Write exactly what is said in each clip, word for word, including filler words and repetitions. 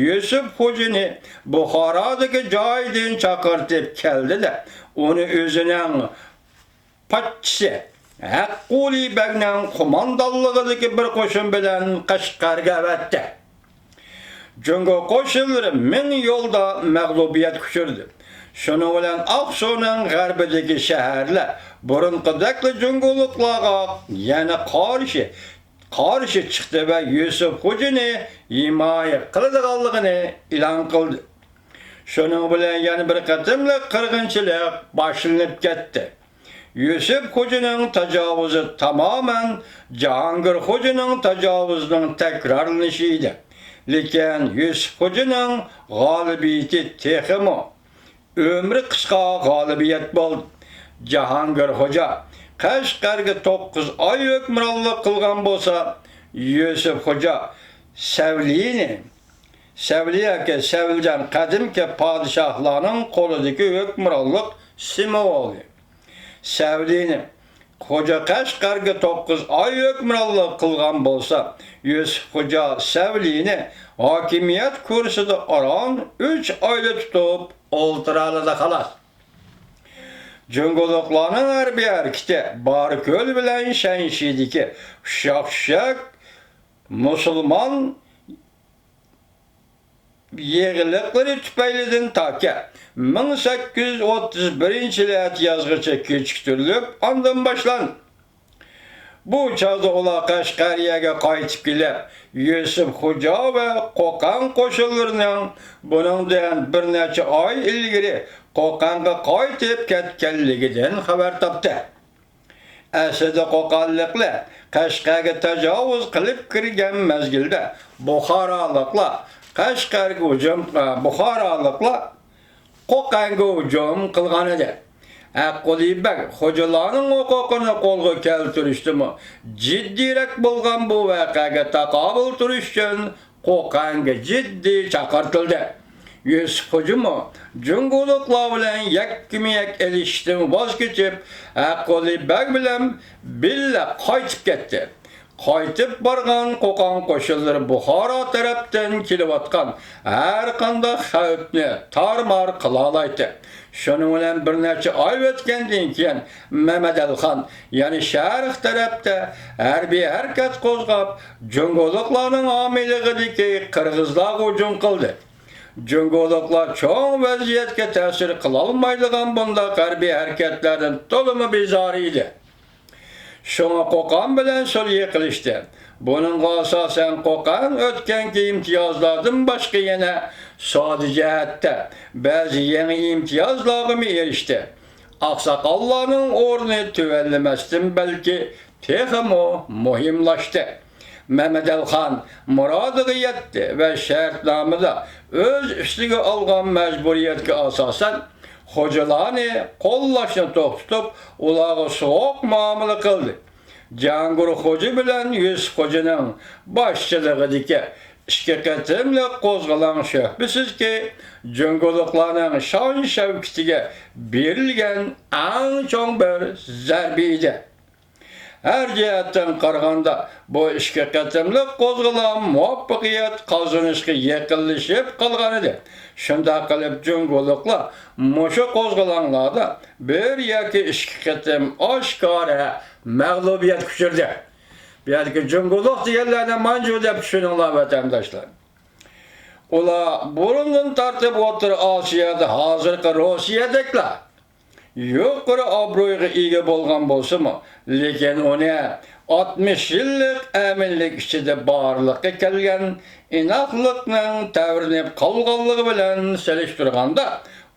يۈسۈپ خوجىنى بۇخارادىكى جايىدىن چاقىرتىپ كەلدى-دە، ئۇنى ئۆزىنىڭ پادىشاھى ھەققۇلى بەگنىڭ قوماندانلىقىدىكى بىر قوشۇن بىلەن قەشقەرگە ئەۋەتتى. جۇڭگو قوشۇنلىرى مىڭ يولدا مەغلۇبىيەتكە ئۇچرىدى. شۇنىڭ بىلەن ئاقسۇنىڭ غەربىدىكى شەھەرلەر بۇرۇنقىدەكلا جۇڭگولۇقلارغا يەنە قارشى، قارشى چىقتى ۋە يۈسۈپ خوجىنى ھىمايە قىلىدىغانلىقىنى ئېلان قىلدى. شۇنىڭ بىلەن يەنە بىر قېتىملىق قىرغىنچىلىق باشلىنىپ كەتتى. يۈسۈپ خوجىنىڭ تاجاۋۇزى تامامەن جاھانگىر خوجىنىڭ تاجاۋۇزىنىڭ تەكرارلىنىشى ئىدى. لېكىن يۈسۈپ خوجىنىڭ غالىبىيىتى تېخىمۇ ئۆمرى قىسقا غالىبىيەت بولدى. جاھانگىر خوجا قەشقەرگە توققۇز ئاي ھۆكۈمرانلىق قىلغان بولسا، يۈسۈپ خوجا سەۋلىنى، سەۋلى ياكى سەۋلىجان قەدىمكى پادىشاھلارنىڭ قولىدىكى ھۆكۈمرانلىق سىمۋولى. سەۋلىنى خوجا قەشقەرگە توققۇز ئاي ھۆكۈمرانلىق قىلغان بولسا، يۈسۈپ خوجا سەۋلىنى ھاكىمىيەت كۇرسىدا ئاران ئۈچ ئايلا تۇتۇپ ئولتۇرالىدى، خالاس. جۇڭگولۇقلارنىڭ ھەربىي ھەرىكىتى باركۆل بىلەن شەنشىدىكى ئۇششاق-چۈششەك مۇسۇلمان يېغىلىقلىرى تۈپەيلىدىن تاكى مىڭ سەككىز يۈز ئوتتۇز بىرىنچى يىلى ئەتىيازغىچە كېچىكتۈرۈلۈپ، ئاندىن باشلاندى. بۇ چاغدا ئۇلار قەشقەرىيەگە قايتىپ كېلىپ، يۈسۈپ خوجا ۋە قوقەڭ قوشۇنلىرىنىڭ بۇنىڭدىن بىر نەچچە ئاي ئىلگىرى قوقەڭگە قايتىپ كەتكەنلىكىدىن خەۋەر تاپتى. ئەسلىدە قوقەنلىقلار قەشقەرگە تاجاۋۇز قىلىپ كىرگەن مەزگىلدە بۇخارالىقلار قەشقەرگە ھۇجۇم، بۇخارالىقلار قوقەنگە ھۇجۇم قىلغانىدى. ھەققۇلى بەگ خوجىلارنىڭ ھوقۇقىنى قولغا كەلتۈرۈشتىمۇ جىددىيرەك بولغان بۇ ۋەقەگە تاقابىل تۇرۇش ئۈچۈن قوقەنگە جىددىي چاقىرتىلدى. يۈسۈپ خوجىمۇ جۇڭگولۇقلار بىلەن يەككىمۇ-يەك ئېلىشىشتىن ۋاز كېچىپ، ھەققۇلى بەگ بىلەن بىللە قايتىپ كەتتى. قايتىپ بارغان قوقەن قوشۇنلىرى بۇخارا تەرەپتىن كېلىۋاتقان ھەرقانداق خەۋپنى تارمار قىلالايتتى. شۇنىڭ بىلەن بىر نەچچە ئاي ئۆتكەندىن كېيىن، مەمەدئەلىخان يەنە شەرق تەرەپتە ھەربىي ھەرىكەت قوزغاپ، جۇڭگولۇقلارنىڭ ھامىيلىقىدىكى قىرغىزلارغا ھۇجۇم قىلدى. جۇڭگولۇقلار چوڭ ۋەزىيەتكە تەسىر قىلالمايدىغان بۇنداق ھەربىي ھەرىكەتلەردىن تولىمۇ بىزار ئىدى. شۇڭا قوقەن بىلەن سۇلھى قىلىشتى. بۇنىڭغا ئاساسەن، قوقەن ئۆتكەنكى ئىمتىيازلاردىن باشقا يەنە سودا جەھەتتە بەزى يېڭى ئىمتىيازلارغىمۇ ئېرىشتى. ئاقساقاللارنىڭ ئورنى تۆۋەنلىمەستىن، بەلكى تېخىمۇ مۇھىملاشتى. مەمەدئەلىخان مۇرادىغا يەتتى ۋە شەرتنامىدا ئۆز ئۈستىگە ئالغان مەجبۇرىيەتكە ئاساسەن، خوجىلارنى قوللاشنى توختىتىپ، ئۇلارغا سوغۇق مۇئامىلە قىلدى. جاھانگىر خوجا بىلەن يۈسۈپ خوجىنىڭ باشچىلىقىدىكى ئىككى قېتىملىق قوزغىلاڭ شۈبھىسىزكى، جۇڭگولۇقلارنىڭ شان-شەۋكىتىگە بېرىلگەن ئەڭ چوڭ بىر زەربە ئىدى. ھەر جەھەتتىن قارىغاندا، بۇ ئىككى قېتىملىق قوزغىلاڭ مۇۋەپپەقىيەت قازىنىشقا يېقىنلىشىپ قالغانىدى. شۇنداق قىلىپ، جۇڭگولۇقلار مۇشۇ قوزغىلاڭلاردا بىر ياكى ئىككى قېتىم ئاشكارا مەغلۇبىيەتكە ئۇچرىدى. بۇ يەردىكى جۇڭگولۇق دېگەنلەرنى مانجۇ دەپ چۈشىنىڭلار، ۋەتەنداشلار. ئۇلار بۇرۇندىن تارتىپ ئوتتۇرا ئاسىيادا، ھازىرقى روسىيەدەكلا يۇقىرى ئابرۇيغا ئىگە بولغان بولسىمۇ، لېكىن ئۇنى ئاتمىش يىللىق ئەمىنلىك ئىچىدە بارلىققا كەلگەن ئىناقلىقنىڭ تەۋرىنىپ قالغانلىقى بىلەن سېلىشتۇرغاندا،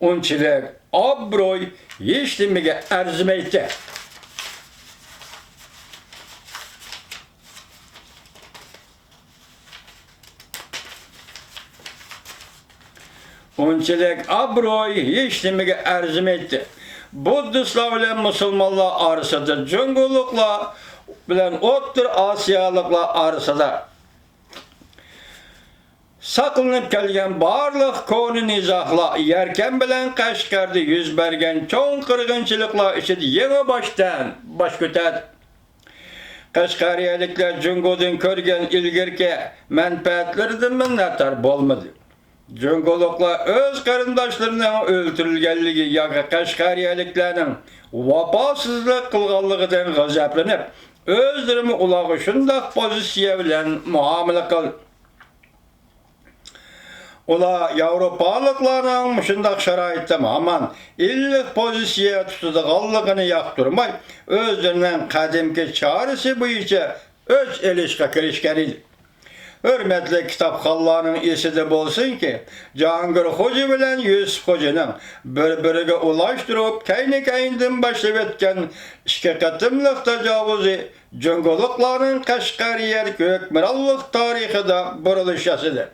ئۇنچىلىك ئابرۇي ھېچنېمىگە ئەرزىمەيتتى. ئۇنچىلىك ئابرۇي ھېچنېمىگە ئەرزىمەيتتى. بۇددىستلار بىلەن مۇسۇلمانلار ئارىسىدا، جۇڭگولۇقلار بىلەن ئوتتۇرا ئاسىيالىقلار ئارىسىدا ساقلىنىپ كەلگەن بارلىق كونا نىزاغلار يەركەن بىلەن قەشقەردە يۈز بەرگەن چوڭ قىرغىنچىلىقلار ئىچىدە يېڭىباشتىن باش كۆتەردى. قەشقەرىيەلىكلەر جۇڭگودىن كۆرگەن ئىلگىرىكى مەنپەئەتلىرىدىن مىننەتدار بولمىدى. جۇڭگولۇقلار ئۆز قېرىنداشلىرىنىڭ ئۆلتۈرۈلگەنلىكى ياكى قەشقەرىيەلىكلەرنىڭ ۋاپاسىزلىق قىلغانلىقىدىن غەزەپلىنىپ، ئۆزلىرىمۇ ئۇلارغا شۇنداق پوزىتسىيە بىلەن مۇئامىلە قىلدى. ئۇلار ياۋروپالىقلارنىڭ مۇشۇنداق شارائىتتا ھامان ئىللىق پوزىتسىيە تۇتىدىغانلىقىنى ياقتۇرماي، ئۆزلىرىنىڭ قەدىمكى چارىسى بويىچە ئۆچ ئېلىشقا كىرىشكەن ئىدى. ھۆرمەتلىك كىتابخانلارنىڭ ئېسىدە بولسۇنكى، جاھانگىر خوجا بىلەن يۈسۈپ خوجىنىڭ بىر-بىرىگە ئۇلاشتۇرۇپ، كەينى-كەينىدىن باشلىۋەتكەن ئىككى قېتىملىق تاجاۋۇزى جۇڭگولۇقلارنىڭ قەشقەرىيەدىكى ھۆكۈمرانلىق تارىخىدا بۇرۇلۇش ياسىدى.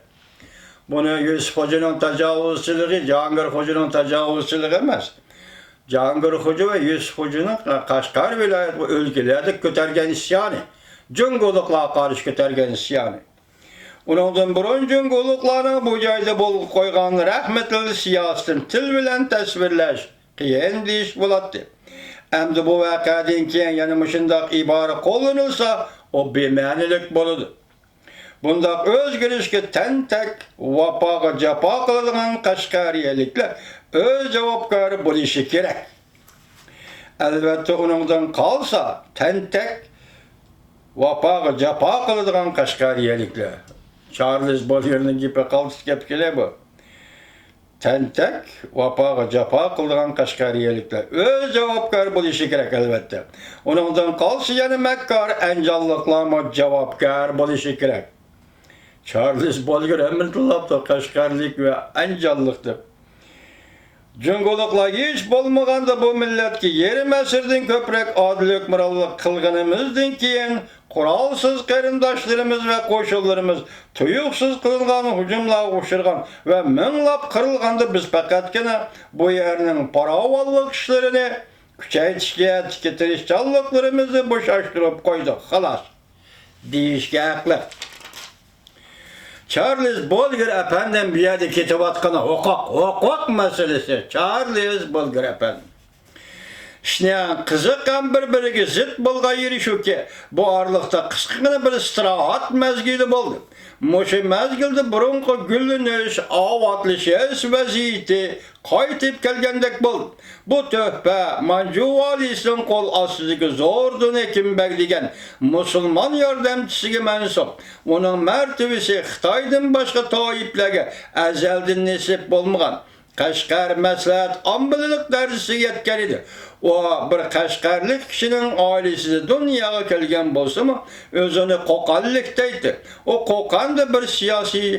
بۇنى يۈسۈپ خوجىنىڭ تاجاۋۇزچىلىقى، جاھانگىر خوجىنىڭ تاجاۋۇزچىلىقى ئەمەس. جاھانگىر خوجا ۋە يۈسۈپ خوجىنىڭ قەشقەر ۋىلايەت ۋە ئۆلكىلەردە كۆتەرگەن ئىسيانى، جۇڭگولۇقلارغا قارشى كۆتەرگەن ئىسيانى. ئۇنىڭدىن بۇرۇن جۇڭگولۇقلارنىڭ بۇ جايدا بولغا قويغان رەھمىتىللا سىياسىتىنى تىل بىلەن تەسۋىرلەش قىيىن دېيىش بولاتتى. ئەمدى بۇ ۋەقەدىن كېيىن يەنە مۇشۇنداق ئىبارە قوللىنىلسا، ئۇ بىمەنىلىك بولىدۇ. بۇنداق ئۆزگىرىشكە تەنتەك ۋاپاغا جاپا قىلىدىغان قەشقەرىيەلىكلەر ئۆز جاۋابكار بولۇشى كېرەك. ئەلۋەتتە، ئۇنىڭدىن قالسا، تەنتەك ۋاپاغا جاپا قىلىدىغان قەشقەرىيەلىكلەر. چارلىز بوليېرنىڭ گېپى قالتىس گەپكىلە بۇ. تەنتەك ۋاپاغا جاپا قىلىدىغان قەشقەرىيەلىكلەر ئۆز جاۋابكار بولۇشى كېرەك، ئەلۋەتتە. ئۇنىڭدىن قالسا يەنە مەككار ئەنجانلىقلارمۇ جاۋابكار بولۇشى كېرەك. چارلىز بوليېر ھەممىنى تىللاپتۇ، قەشقەرلىك ۋە ئەنجانلىق دەپ. جۇڭگولۇقلار ھېچ بولمىغاندا بۇ مىللەتكە يېرىم ئەسىردىن كۆپرەك ئادىل ھۆكۈمرانلىق قىلغىنىمىزدىن كېيىن، قورالسىز قېرىنداشلىرىمىز ۋە قوشۇنلىرىمىز تۇيۇقسىز قىلىنغان ھۇجۇملارغا ئۇچرىغان ۋە مىڭلاپ قىرىلغاندا، بىز پەقەتكىنە بۇ يەرنىڭ پاراۋانلىق ئىشلىرىنى كۈچەيتىش جەھەتتىكى تىرىشچانلىقلىرىمىزنى بوشاشتۇرۇپ قويدۇق، خالاس، دېيىشكە ھەقلىق. چارلىز بولگېر ئەپەندىم بۇ يەردە كېتىۋاتقىنى ھوقۇق، ھوقۇق مەسىلىسى، چارلىز بولگېر ئەپەندىم. ئىشنىڭ قىزىق ھەم بىر-بىرىگە زىت بولغان يېرى شۇكى، بۇ ئارىلىقتا قىسقىغىنە بىر ئىستىراھەت مەزگىلى بولدى. مۇشۇ مەزگىلدە بۇرۇنقى گۈللىنىش، ئاۋاتلىشىش ۋەزىيىتى قايتىپ كەلگەندەك بولدى. بۇ تۆھپە مانجۇ ۋالىسىنىڭ قول ئاستىدىكى زوردۇن ھېكىم بەگ دېگەن مۇسۇلمان ياردەمچىسىگە مەنسۇپ. ئۇنىڭ مەرتىۋىسى خىتايدىن باشقا تائىپلەرگە ئەزەلدىن نېسىپ بولمىغان. قەشقەر مەسلىھەت ئاممىلىق دەرىجىسىگە يەتكەن ئىدى. ئۇ بىر قەشقەرلىك كىشىنىڭ ئائىلىسىدە دۇنياغا كەلگەن بولسىمۇ، ئۆزىنى قوقەنلىك دەيتتى. ئۇ قوقەندە بىر سىياسىي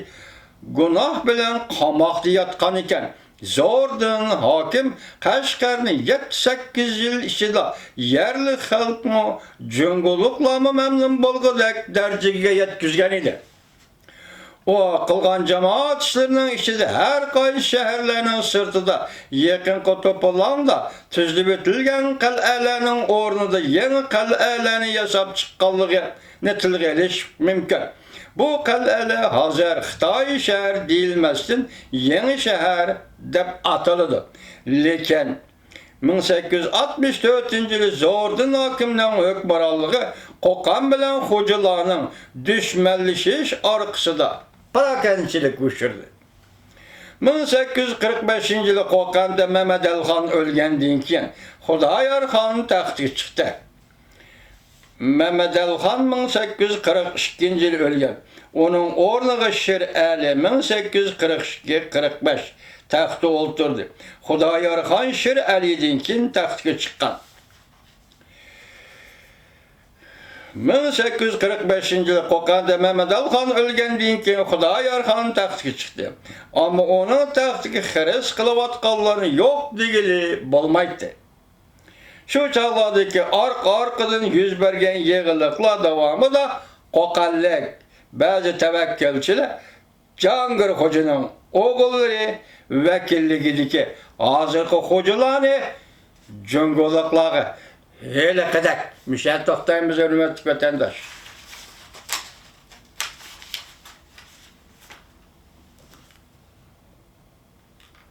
گۇناھ بىلەن قاماقتا ياتقان ئىكەن. زوردۇن ھاكىم قەشقەرنى يەتتە-سەككىز يىل ئىچىدە يەرلىك خەلقمۇ، جۇڭگولۇقلارمۇ مەمنۇن بولغۇدەك دەرىجىگە يەتكۈزگەن ئىدى. ئۇ قىلغان جامائەت ئىشلىرىنىڭ ئىچىدە ھەر قايسى شەھەرلەرنىڭ سىرتىدا، يېقىنقى توپىلاڭدا تۈزۈۋېتىلگەن قەلئەلەرنىڭ ئورنىدا يېڭى قەلئەلەرنى ياساپ چىققانلىقىنى تىلغا ئېلىش مۇمكىن. بۇ قەلئەلەر ھازىر خىتاي شەھىرى دېيىلمەستىن، يېڭى شەھەر دەپ ئاتىلىدۇ. لېكىن، مىڭ سەككىز يۈز ئاتمىش تۆتىنچى يىلى زوردۇن ھاكىمنىڭ ھۆكۈمرانلىقى قوقەن بىلەن خوجىلارنىڭ دۈشمەنلىشىش ئارقىسىدا پاراكەندىچىلىككە ئۇچرىدى. مىڭ سەككىز يۈز قىرىق بەشىنچى يىلى قوقەندە مەمەدئەلىخان ئۆلگەندىن كېيىن، خۇدايارخان تەختكە چىقتى. مەمەدئەلىخان مىڭ سەككىز يۈز قىرىق ئىككىنچى يىلى ئۆلگەن. ئۇنىڭ ئورنىغا شىر ئەلى مىڭ سەككىز يۈز قىرىق ئىككى قىرىق بەش تەختتە ئولتۇردى. خۇدايارخان شىر ئەلىدىن كېيىن تەختكە چىققان. مىڭ سەككىز يۈز قىرىق بەشىنچى يىلى قوقەندە مەمەدئەلىخان ئۆلگەندىن كېيىن خۇدايارخان تەختكە چىقتى. ئەمما ئۇنىڭ تەختكە خىرىس قىلىۋاتقانلىرىنى يوق دېگىلى بولمايتتى. شۇ چاغلاردىكى ئارقا-ئارقىدىن يۈز بەرگەن يېغىلىقلار داۋامىدا قوقەنلىك بەزى تەۋەككۈلچىلەر جاھانگىر خوجىنىڭ ئوغۇللىرى ۋەكىللىكىدىكى ھازىرقى خوجىلارنى جۇڭگولۇقلارغا ھېلىقىدەك، مۇشۇ يەردە توختايمىز، ھۆرمەتلىك ۋەتەنداش.